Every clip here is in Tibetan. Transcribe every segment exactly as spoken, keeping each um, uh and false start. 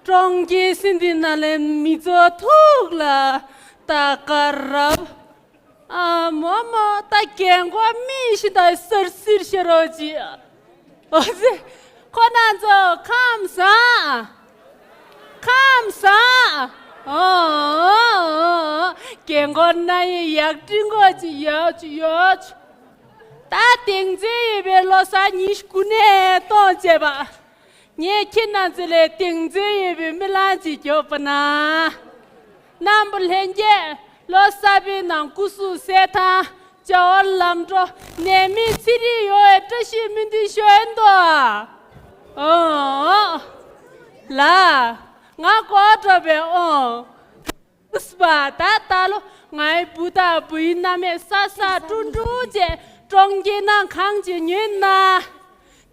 ཀྲོང་ཁྱེར་སེང་ལྡེང་ནང་ལ་མི་ཚོ་ཐུག་ལ་ད་ག་རབ། ཨ་མོ་མོ་ད་རྒན་གོག་མི་ཤི་ད་སར་སིར་ཤི་རོ་ཅི། ཨོ་ཙི། ཁོ་ན་ཚོ་ཁམས་བཟང་། ཁམས་བཟང་། ཨོ། རྒན་གོག་ན་ཡི་ཡག་ཀྲིན་གོ་ཅི་ཡོད་ཅི་ཡོད་ཅི། ད་དེང་ཚེ་ཡོད་པའི་ལོ་གསར་ཉི་ཤུ་དགུ་ནས་གཏོང་བྱས་པ། ངས་ཁྱེད་རྣམ་ཚོ་ལ་དེང་ཚེ་ཡོད་པའི་སྨོན་ལམ་ཅིག་རྒྱོབ་པ་ན། རྣམ་པ་ལྷན་རྒྱས་ལོ་གསར་པའི་ནང་སྐུ་གཟུགས་གསལ་ཐང་བྱ་བ་ལམ་འགྲོ་ནད་མེད་ཚེ་རིང་ཡོང་བའི་བཀྲ་ཤིས་སྨོན་འདུན་ཞུ་ཡིན་དོ། ཨོ། ལ། ང་གོ་འགྲོ་བའི་ཨོ། ཨུས་པ་ད་ད་ལོ་ངའི་བུ་དང་བུའི་མནའ་མས་ས་ས་ཀྲུང་ཀྲུང་བྱས་ཀྲོང་ཁྱེར་ནང་གང་ཅི་ཉོས་ན།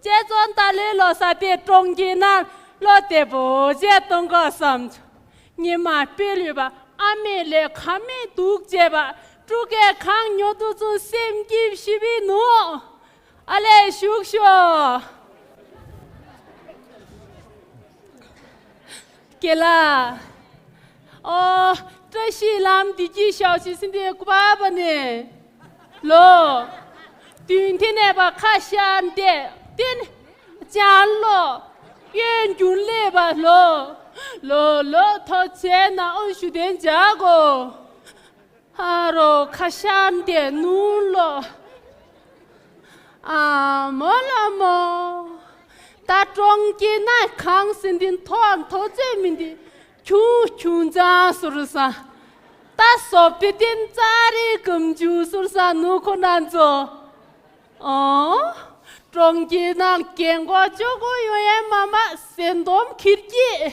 བྱས་ཙང་ད་ལོའི་ལོ་གསར་དེ་ཀྲོང་ཁྱེར་ནང་བློ་བདེ་པོ་བྱས་གཏོང་དགོས་བསམ་བྱུང་། ཉི་མ་དཔེ་ལོས་པ་ཨ་མས་ལས་ཁ་མེད་འདུག་བྱས་པ་ཀྲུ་ཀའི་གང་ཉོ་དུ་ཚུན་སེམས་སྐྱིད་ཞི་བའི་ནུ། ཨ་ལས་བཞུགས་ཤོག་རྒན་ལགས། ཨོ། བཀྲ་ཤིས་ལམ་བདེ་སྐྱིད་ཞབས་ཕྱི་སྲིན་དེ་ཀུ་པ་པ་ནས། ལོ། དུས་མཐུན་ནས་པ་ཁ་ཤར་འདེད་བསྟན། ཅང་ལོ། གཡོན་རྒྱུན་ལས་པ་ལོ། ལོ་ལོ་ཐོ་ཆེ་ན་ཨོ་ཞུ་དན་ཇ་གོ། ཨ་རོ་ཁ་ཤར་འདེད་ནུ་ལོ། ཨ་མོ་ལོ་མོ། ད་ཀྲོང་ཁྱེར་ནང་གང་སེང་ལྡེང་ཐོག་མཐོ་ཚད་མི་འདི་ཁྱུང་ཁྱུང་ཙང་ཟུར་ས། ད་སོབ་དེ་ཏིན་ཙ་རེ་གམ་ཆུ་ཟུར་ས་ནུ་ཁོ་ན་ཚོ། ཨོ། ཀྲོང་ཁྱེར་ནང་རྒན་གོག་ཅོ་གོ་ཡོང་ཡས་མ་མ་སེང་སྡོམ་ཁིར་གྱིས།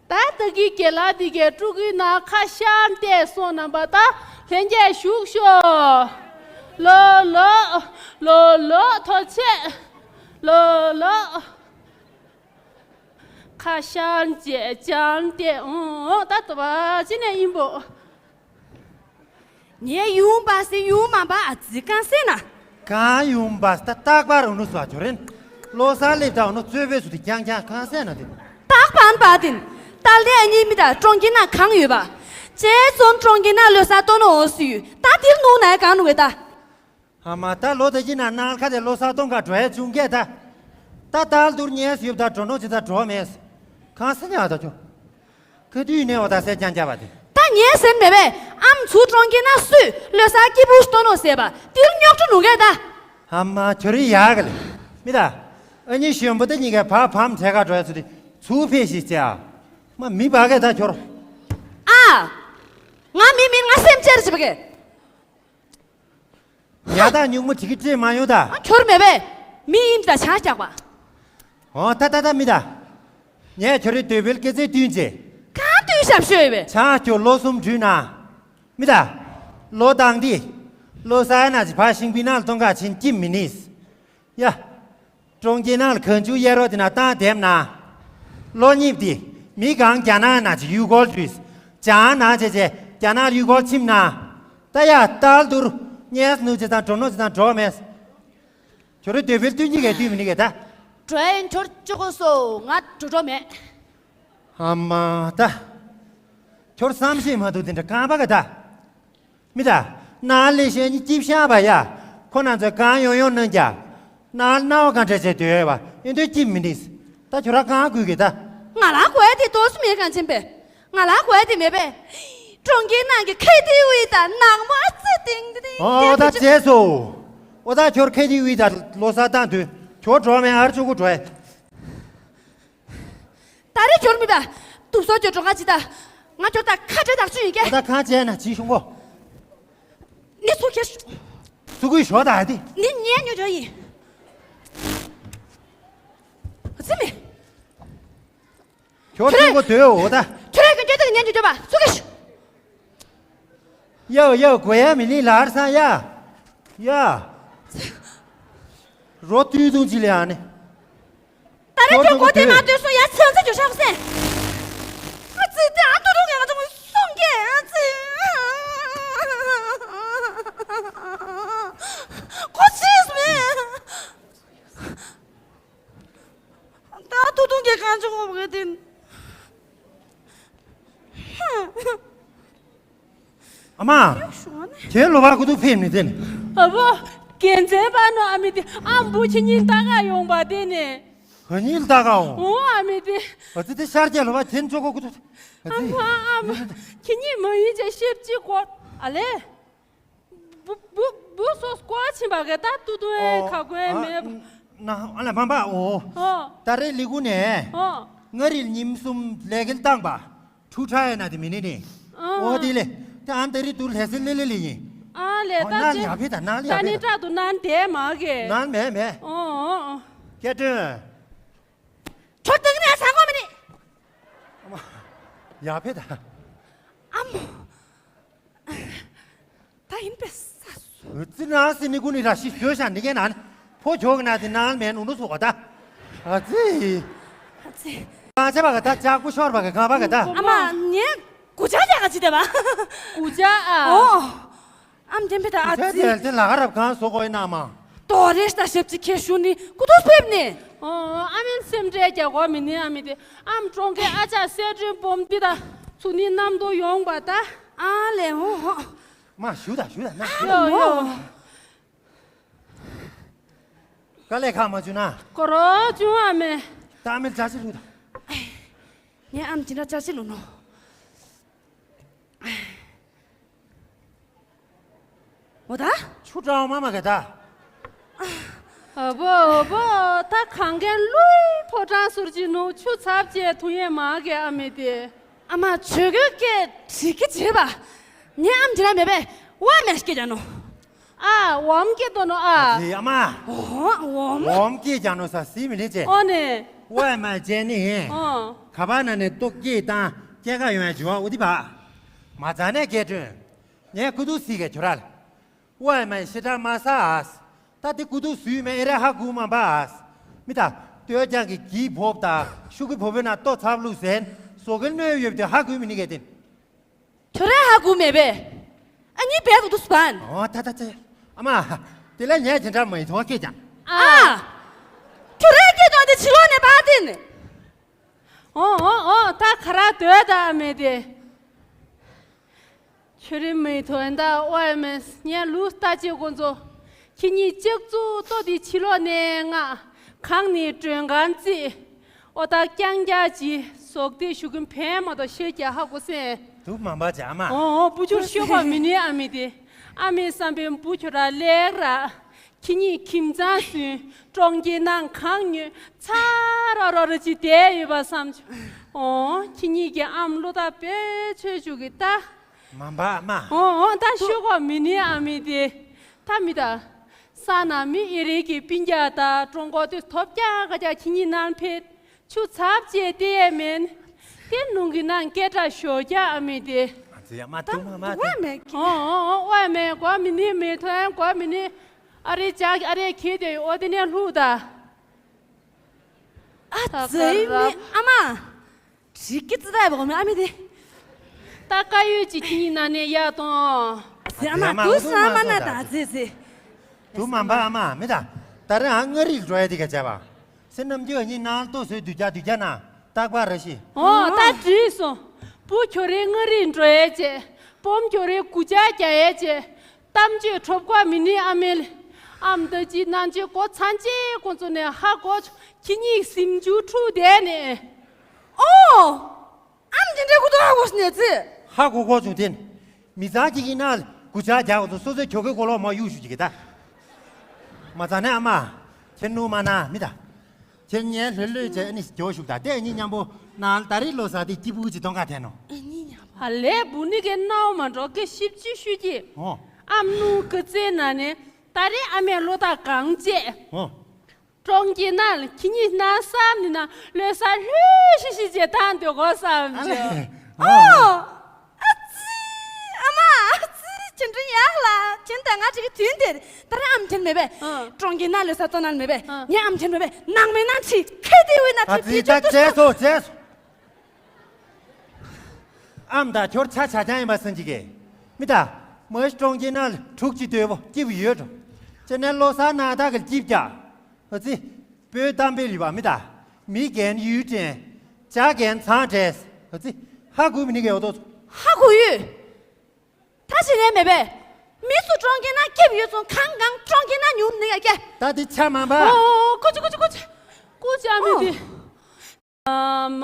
ད་ད་གི་རྒན་ལགས་འདི་གའི་ཕྲུ་གུའི་ནང་ཁ་ཤར་བལྟས་སོང་རྣམ་པ་ད་ལྷན་རྒྱས་བཞུགས་ཤོག་ལོ་ལོ། ལོ་ལོ་ཐོ་ཆེ། ལོ་ལོ། ཁ་ཤར་བྱས་ཅང་བལྟས་འོང་ད་ད་བ་ཅི་ནས་ཡིན་པོ། ངའི་ཡུམ་པ་སེ་ཡུམ་མ་པ་ཨ་ཙི་གང་སེ་ན། གང་ཡུམ་པ་ད་རྟག་པར་འུ་ནུ་སོ་ཨ་ཇོ་རེན། ལོ་གསར་སླེབས་ད་འུ་ནུ་རྩོད་པའི་སུ་དེ་རྐྱང་རྐྱང་གང་སེ་ན་དེ། རྟག་པར་པ་དིན། ཏལ་ཏེ་ཨ་ཉི་མི་ད་ཀྲོང་ཁྱེར་ན་གང་ཡོད་པ། ཅེ་ཙོན་ཀྲོང་ཁྱེར་ན་ལོ་གསར་གཏོང་ནོ་འོ་སུ་ཡུ་ད་དིར་ནུ་ན་གང་ནུ་བེ་ད། ཨ་མ་ད་ལོ་ད་ཅི་ན་ནང་ཁ་དེ་ལོ་གསར་གཏོང་ག་འགྲོ་ཡ་བྱུང་གས་ད། ད་ཏལ་དུར་ཉལ་སུ་ཡོད་ད་འགྲོ་ནོ་ཅི་ད་འགྲོ་མེད། གང་སེ་ན་ད་ཁྱོ། ཁ་དུས་ནས་འོ་ད་སེ་ཅང་ཅ་བ་དེ། ད་ངས་ཟེར་མེད་པས་ཨམ་ཚུ་ཀྲོང་ཁྱེར་ན་སུས་ལོ་གསར་སྐྱིད་པོ་སྟོན་ནོ་ཟེར་བ་དིར་རྙོག་དྲ་ནུ་གས་ད། ཨ་མ་ཁྱོ་རི་ཡག་ག་ལེ། མི་ད། ཨ་ནི་གཞོན་པོ་ད་གཉིས་ཀས་བ་བམ་བྲལ་ག་འགྲོ་ཡ་ཚུ་དེ་ཚུ་ཕེ་ཤི་ཅ། མ་མི་བ་གས་ད་ཁྱོར། ཨ། ང་མི་མིན་ང་སེམས་ཅེར་ཅི་བ་གས། ཉ་དང་སྨྱུག་མོ་དེ་གི་བྲིས་མ་ཡོང་ད། ཨ་ཁྱོར་མེད་པས་མི་ཡིན་ད་ཆ་རྒྱག་པ། ཨོ་ད་ད་ད་མི་ད། ངས་ཁྱོད་རའི་འདོད་པའི་སྐད་ཆའི་བསྟུན་བྱེད། གང་བསྟུན་ཞབས་ཞུ་ཡོད་པས། ཆང་ཁྱོད་ལོ་གསུམ་བྲུས་ན། མི་ད། ལོ་དང་དེ། ལོ་གསར་ན་ཅི་ཕ་ཤིང་པི་ནང་ལ་གཏོང་ག་ཕྱིན་སྐྱིད་མི་ནིས། ཡ། ཀྲོང་ཁྱེར་ནང་ལ་གང་བྱུང་གཡས་རོགས་དེ་ན་བཏང་དེབ་ན། ལོ་གཉིས་དེ་མི་གང་རྒྱ་ནག་ན་ཅི་ཡུལ་སྐོར་བྲུས། ཅང་ན་ཅེ་ཅེ་རྒྱ་ནག་ཡུལ་སྐོར་ཕྱིན་ན། ད་ཡ་ཏལ་དུར་གཉེས་ནུ་ཅེ་དང་འགྲོ་ནོ་ཅེ་དང་འགྲོ་མེད། ཁྱོད་རའི་འདོད་པའི་བསྟུན་གྱི་གས་བསྟུན་མི་ནི་གས་ད། འགྲོ་ཡིན་ཁྱོད་ཅོ་གོ་སོ་ང་འགྲོ་འགྲོ་མེད། ཨ་མ་ད། ཁྱོད་བསམ་ཤེས་མ་ཐུབ་དེ་འདྲ་རྐང་པ་ག་ད། མི་ད། ན་ལེ་ཤེ་ནི་ཅིབ་ཤ་བ་ཡ། ཁོ་ན་ཚོ་གང་ཡོང་ཡོང་ནང་ཀྱ། ན་ལ་ན་བ་གང་འདྲ་བྱས་འདོད་བ་ཡིན་དུས་ཅིབ་མི་ནིས། ད་ཁྱོད་ར་གང་དགོས་གི་ད། ང་ལ་དགོས་དེ་ཏོག་སུ་མེད་གང་ཆེན་པས། ང་ལ་དགོས་དེ་མེད་པས། ཀྲོང་ཁྱེར་ནང་གི་ཁེ་ཏི་ཝི་དང་ནང་མོ་ཨ་ཙི་ཏིང་ཏི་ཏིང་ཨོ་ད་བྱས་སོ། ཨོ་ད་ཁྱོད་ཁེ་ཏི་ཝི་དང་ལོ་གསར་བཏང་དུས་ཁྱོད་འགྲོ་མེད་ཨར་ཅུ་གུ་འགྲོ་ཡ། ད་རེས་ཁྱོད་མི་པ། དུག་སོ་ཁྱོད་འགྲོ་ང་ཅི་ད། ང་ཁྱོད་ད་ཁ་བྲལ་དག་ཆུ་ཡིན་ཨོ་ཀྱེ། ད་གང་བྱས་ན་ཅི་ཤོང་གོ། ནི་ཚུ་ཁྱེར་ཤོག་ཚུ་གུའི་ཞོ་ད་ཧ་དི། ནི་ཉན་ཉོ་ཇོ་ཡིན། ཙི་མི། ཁྱོད་ཁྱོད་ཚུ་གུ་དོའོ་ད། ཁྱོད་རེ་གི་ཁྱོད་ད་ཉན་ཉོ་ཇོ་པ་ཚུ་གི་ཤོག་ཡའོ་ཡའོ་གོ་ཡ་མི་ལི་ལར་སང་ཡ། ཡ། རོ་ཏུས་ཏུང་ཅི་ལེ་ཨ་ནི། ད་རེས་ཁྱོད་གོ་དེ་མ་ལྟོས་སོང་ཡ་ཚོན་ཚེ་ཁྱོད་ཤག་སེ། ཨ་ཙི་དེ་ཨ་ཏོ་ཏོ་ངས་ང་ཚོ་སོང་གེ་ཨ་ཙི། ཁོ་ཚིས་མེད། ད་ཨ་ཏོ་ཏོ་ངས་གང་བྱུང་ངོ་བ་གེ་དེ། ཨ་མ། ཁྱེད་ལོ་བ་ཀུ་ཏུ་ཕེབས་ནི་དེ་ནི། ཨ་བོ། རྒྱལ་མཚན་པ་ནོ་ཨ་མི་དེ་ཨམ་བུ་ཁྱེད་གཉིས་ལྟ་ག་ཡོང་པ་དེ་ནི། ག་གཉིས་ལྟ་ག་འོང་། འོ་ཨ་མི་དེ། ཨ་ཙི་དེ་ཤར་རྒྱལ་ལོ་བ་ཁྱེད་ཆོ་གོ་ཀུ་ཏུ། ཨ་ཙི། ཨ་མ་ཨ་མ། ཁྱེད་གཉིས་མ་ཡིན་ཅེས་ཤེབ་ཅི་གོ། ཨ་ལེ། བུ་བུ་བུ་སོ་སྐོར་ཕྱིན་པ་ག་ད་ཏུ་ཏུ་ཨེ་ཁ་གོན་མེད་པ། ན་ཨ་ལ་མ་པ་འོ། ཨོ། ད་རེས་ལི་གུ་ནས། ཨོ། ང་རིལ་ཉིམ་གསུམ་ལས་འགུལ་བཏང་པ། ཁྲུ་ཁྲ་ཡ་ན་དེ་མི་ནི་ནི། ཨ། ཨོ་དེ་ལེ། དེ་ཨན་དེ་རི་ཏུ་ལྷ་སི་ལི་ལི་ལི་ཡིན། ཨ་ལེ། ཨོ་ད་ནང་ཅི་ཡ་ཕི་ད་ནང་ལི་ད་ཡ་ནི་ཕི་ད། ཏྲག་ཏུ་ནང་དེ་མ་གེ། ནང་མེད་མེད། ཨོ་ཨོ་ཨོ། སྐད་དྲོན། ཁྱོད་དེ་ནས་ས་གོ་མི་ནི། ཨ་མ། ཡ་ཕི་ད། ཨ་མོ། ད་ཡིན་པས་ས་སུ། འུ་ཙི་ན་སི་ནི་ཀུ་ནི་ར་ཤི་ཤོ་ཤ་ནི་གེ་ན་ནི། ཕོ་ཁྱོ་གི་ན་དེ་ནང་མེད་ནུ་ནུ་སོ་ག་ད། ཨ་ཙི། ཨ་ཙི། ང་ཆ་བ་ག་ད་ཅག་པུ་ཤོར་བ་ག་ག་བ་ག་ད། ཨ་མ་ངས་གུ་ཅག་ཅག་ག་ཅི་དེ་བ། གུ་ཅག་ཨ། ཨོ། ཨམ་དེ་བེ་ད་ཨ་ཙི། དེ་དེ་ལ་ག་རབ་གང་སོ་གོ་ཡིན་ན་མ། དོ་རེ་ཤ་ཤེབ་ཅི་ཁེ་ཤུ་ནི་ཀུ་ཏུ་ཕེབས་ནི། ཨོ་ཨ་མེན་སེམས་ཁྲལ་རྒྱག་གོ་མི་ནི་ཨ་མི་དེ་ཨམ་ཀྲོང་གེ་ཨ་ཅག་སེ་ཀྲིན་སྦོམ་འདི་ད་ཚུ་ནི་གནམ་དུ་ཡོང་པ་ད། ཨ་ལེ་ཧོ་ཧོ། མ་ཞུ་ད་ཞུ་ད་ན་ཞུ། ཡོ་ཡོ། དཀའ་ལས་ཁག་མ་བྱུང་ན། གོ་རོ་བྱུང་ཨ་མེ། ད་ཨ་མེ་ལ་ཅག་ཅི་ལུ་ད། ངས་ཨམ་ཅི་འདྲ་ཅག་ཅི་ལུ་ནོ། འོ་ད། ཆུ་གྲང་མ་མ་ག་ད། ཨ་བོ་ཨ་བོ་ད་གང་གན་ལུས་ཕོ་བྲང་ཟུར་གྱི་ནུ་ཆུ་ཚབ་ཅེས་ཐུ་ཡན་མ་གེ་ཨ་མེ་དེ། ཨ་མ་ཆོས་གོས་སྐད་བྲིས་ཀི་བྱེད་པ། ངས་ཨམ་ཅི་འདྲ་མེད་པས་བ་མེ་སྐད་རྒྱ་ནོ། ཨ་འོམ་སྐད་དོ་ནོ་ཨ། ཨ་ཙི་ཨ་མ། འོ་འོམ། འོམ་སྐད་རྒྱ་ནོ་ས་སི་མི་ནི་ཅེ། ཨོ་ནེ། ཝའི་མ་ཅེ་ནི། ཨོ། ག་པ་ན་ནས་ཏོག་སྐད་དང་སྐད་ག་ཡོང་ཡ་ཇུ་བ་ཨུ་དི་བ། མ་ཛ་ནས་སྐད་དྲོན། ངས་ཀུ་ཏུ་སི་གེ་ཁྱོ་ར་ལ། ཝའི་མ་ཤི་ཏྲ་མ་ས་ཨ་སི། ད་དེ་ཀུ་ཏུ་སུའི་མེ་ཨེ་ར་ཧ་གུ་མ་པ་ཨ་སི། མི་ད། ཏོ་ཀྱང་གི་གི་བོབ་ད་ཤུ་གི་བོབ་ན་ཏོ་ཚབ་ལུག་ཟན། སོ་གི་གནོད་ཡོད་དེ་ཧ་གུ་མི་ནི་གེ་དེ། ཁྱོད་རའི་ཧ་གོ་མེད་པས། ཨ་ནི་བས་ཏུ་སྤན། ཨོ་ད་ད་ཅེ། ཨ་མ། དེ་ལ་ཉལ་ཅི་འདྲ་མ་ཡི་ཐོག་སྐད་ཀྱང་། ཨ། ཁྱོད་རའི་སྐད་ཀྱང་དེ་ཕྱི་ལོགས་ནས་བ་དེ་ནི། ཨོ་ཨོ་ཨོ་ད་ག་ར་སྡོད་ད་ཨ་མེ་དེ། ཁྱོད་རའི་མི་ཐོན་ད་ཨོ་ཨ་མེ་ཉལ་ལུས་ད་ཅེ་ཀོ་ཚོ། ཁྱེད་གཉིས་ལྕགས་ཚུགས་ལྟོ་དེ་ཕྱི་ལོགས་ནས་ང་། གང་ནས་མགྲོན་ཁང་རྩིས། ཨོ་ད་རྐྱང་རྐྱང་གྱི་ཟོག་དེ་ཞུ་གིན་ཕན་མ་གཏོགས་ཤེས་ཀྱང་ཧ་གོ་སེ། དུ་མ་འབའ་ཅེ་ཨ་མ། ཨོ་ཨོ་བུ་ཆུ་ཤོད་པ་མི་ནི་ཨ་མི་དེ། ཨ་མའི་བསམ་པའི་བུ་ཁྱོད་ར་ལེགས་ར། ཁྱེད་གཉིས་ཁྱིམ་ཚང་སུན་ཀྲོང་གི་ནང་གང་ཉོས་ཚ་ར་ར་ར་ཅི་བསྡད་ཡོད་པ་བསམ་བྱུང་། ཨོ་ཁྱེད་གཉིས་ཀྱི་ཨམ་བློ་ཐག་དཔེ་ཆོད་བཅུག་གི་ད། མ་འབའ་མ། ཨོ་ཨོ་ད་ཤོད་པ་མི་ནི་ཨ་མི་དེ། ད་མི་ད། ས་ན་མི་ཨི་རིག་གི་སྤུན་ཀྱག་དང་ཀྲུང་གོ་དུས་ཐོབ་རྒྱག་ག་རྒྱག་ཁྱེད་གཉིས་ནང་ཕེབས། ཆུ་ཚབ་ཅེས་ཏེ་ཡས་མེན། ཏེ་ནུང་གི་ནང་སྐད་གྲགས་ཞོ་རྒྱག་ཨ་མི་ཏེ། ཨ་ཙི་ཡ་མ་ཏུ་མ་མ་ཏུ། ཨོ་ཨོ་ཨོ་ཨ་མེ་གོ་མི་ནི་མེ་ཐོན་གོ་མི་ནི། ཨ་རེ་ཅག་ཨ་རེ་ཁེ་ཏེ་ཨོ་ཏེ་ནས་ལྷུ་ད། ཨ་ཙི་མི་ཨ་མ། ཇི་ཀི་ཙི་ད་ཡ་བ་གོ་མི་ཨ་མི་ཏེ། ད་ཀ་ཡོད་ཅི་ཁྱི་ནི་ན་ནས་ཡ་ཏོང་། ཨ་ཙི་ཨ་མ་ཏུ་སི་ཨ་མ་ན་ད་ཨ་ཙི་ཙི། ཏུ་མ་འབའ་ཨ་མ་མི་ད། ད་རེ་ཨ་ང་རིག་འགྲོ་ཡ་དེ་ག་བྱ་བ། སེ་ནམ་རྒྱུ་གཉིས་ནང་ལྟོ་བཟོས་དུས་རྒྱ་དུས་རྒྱ་ན་རྟག་པར་རེ་ཤི། ཨོ་ད་བྲིས་སོང་། བུ་ཁྱོད་རེ་ང་རིག་འགྲོ་ཡ་བྱས། སྤོམ་ཁྱོད་རེ་གུ་ཅག་རྒྱ་ཡ་བྱས། གཏམ་བརྗོད་གྲོབ་ཀ་མི་ནི་ཨ་མེལ། ཨམ་ད་ཅི་ནང་ཅི་གོ་ཚང་ཅི་ཀོ་ཚོ་ནས་ཧ་གོ་ཁྱི་གཉིས་སིམ་ཇུ་ཁྲུ་དེ་ནས། ཨོ། ཨམ་ཅི་འདྲ་གུ་དོ་ཧ་གོ་སི་ནས་ཙི། ཧ་གོ་གོ་བྱུང་དེ་ནི། མི་ཚང་གཅིག་གི་ནང་ལ་གུ་ཅག་རྒྱག་གོ་ཚོ་སོ་སོའི་ཁྱོ་གའི་གོ་ལོག་མ་གཡུག་ཞུ་གཅིག་གི་ད། མ་ཚང་ནས་ཨ་མ། ཁྱེད་ནུ་མ་ན་མི་ད། ཁྱེད་ཉལ་ལྷོད་ལྷོད་བྱས་ཨ་ནི་རྒྱོ་ཞུགས་དང་དེ་གཉིས་མཉམ་པོ་ནང་ད་རེས་ལོ་གསར་དེ་སྐྱིད་པོ་ཅིག་གཏོང་ག་དེ་ནོ། ཨ་ནི་མཉམ་པོ། ཨ་ལས་བུ་ནི་གའི་རྣའོ་མ་འགྲོ་གི་ཞིབ་ཅིག་ཤུ་ཅིག་ཨོ། ཨམ་ནུ་ཀི་ཙེ་ན་ནས་ད་རེས་ཨ་མའི་ལོ་ད་གང་བྱས། ཨོ། ཀྲོང་གི་ན་ཁྱི་གཉིས་ན་བསམ་ནི་ན་ལོས་ས་ལྷོད་ཤི་ཤི་བྱས་ཐང་དུ་གོ་བསམ་ཨ་ལས། བྱས། ཨོ། ཨ་ཙི། ཨ་མ། ཨ་ཙི། ཁྱེད་འདྲི་ཡག་ལ་ཁྱེད་ད་ང་ཅིག་གི་དུས་འདིར་ད་རེ་ཨམ་ཁྱེད་མེད་པས། ཨ། ཀྲོང་གི་ན་ལོས་ས་ཏོ་ན་མེད་པས། ཨ། ངའི་ཨམ་ཁྱེད་མེད་པས་ནང་མེད་ནང་ཁྲི་ཁེ་དེ་བས་ན་ཨ་ཁྲི་ཙི་ད་བྱས་སོ་བྱས་སོ། ཨམ་ད་ཁྱོར་ཆ་ཆ་ཅང་ཡིན་པ་སེམས་ཀྱི་གེ། མི་ད། མོས་ཀྲོང་གི་ན་ལ་ཕྲུག་ཅི་ལྟོས་བོ་སྐྱིབ་ཡོད་འགྲོ། ཅེ་ནས་ལོ་ས་ན་ད་གི་སྐྱིབ་ཀྱ། ཨ་ཙི། པོའི་གཏམ་དཔེ་རི་བ་མི་ད། མི་རྒན་ཡུལ་དྲན། བྱ་རྒན་ཚང་དྲས། ཨ་ཙི། ཧ་གོ་མི་ནི་གེ་འོ་ཏོ། ཧ་གོ་ཡོད། ད་ ཅི་རེད་མེད་པས། མི་སུ་གྲོང་ཁྱེར་ན་སྐྱིད་པོ་ཡོད་སོང་། གང་གང་གྲོང་ཁྱེར་ན་ཉུང་ནི་ཡ་སྐྱེ། ད་དེ་ཆ་མ་འབའ། ཨོ་ཀོ་ཅི་ཀོ་ཅི་ཀོ་ཅི། ཀོ་ཅི་ཨ་མི་དེ། ཨ་མ།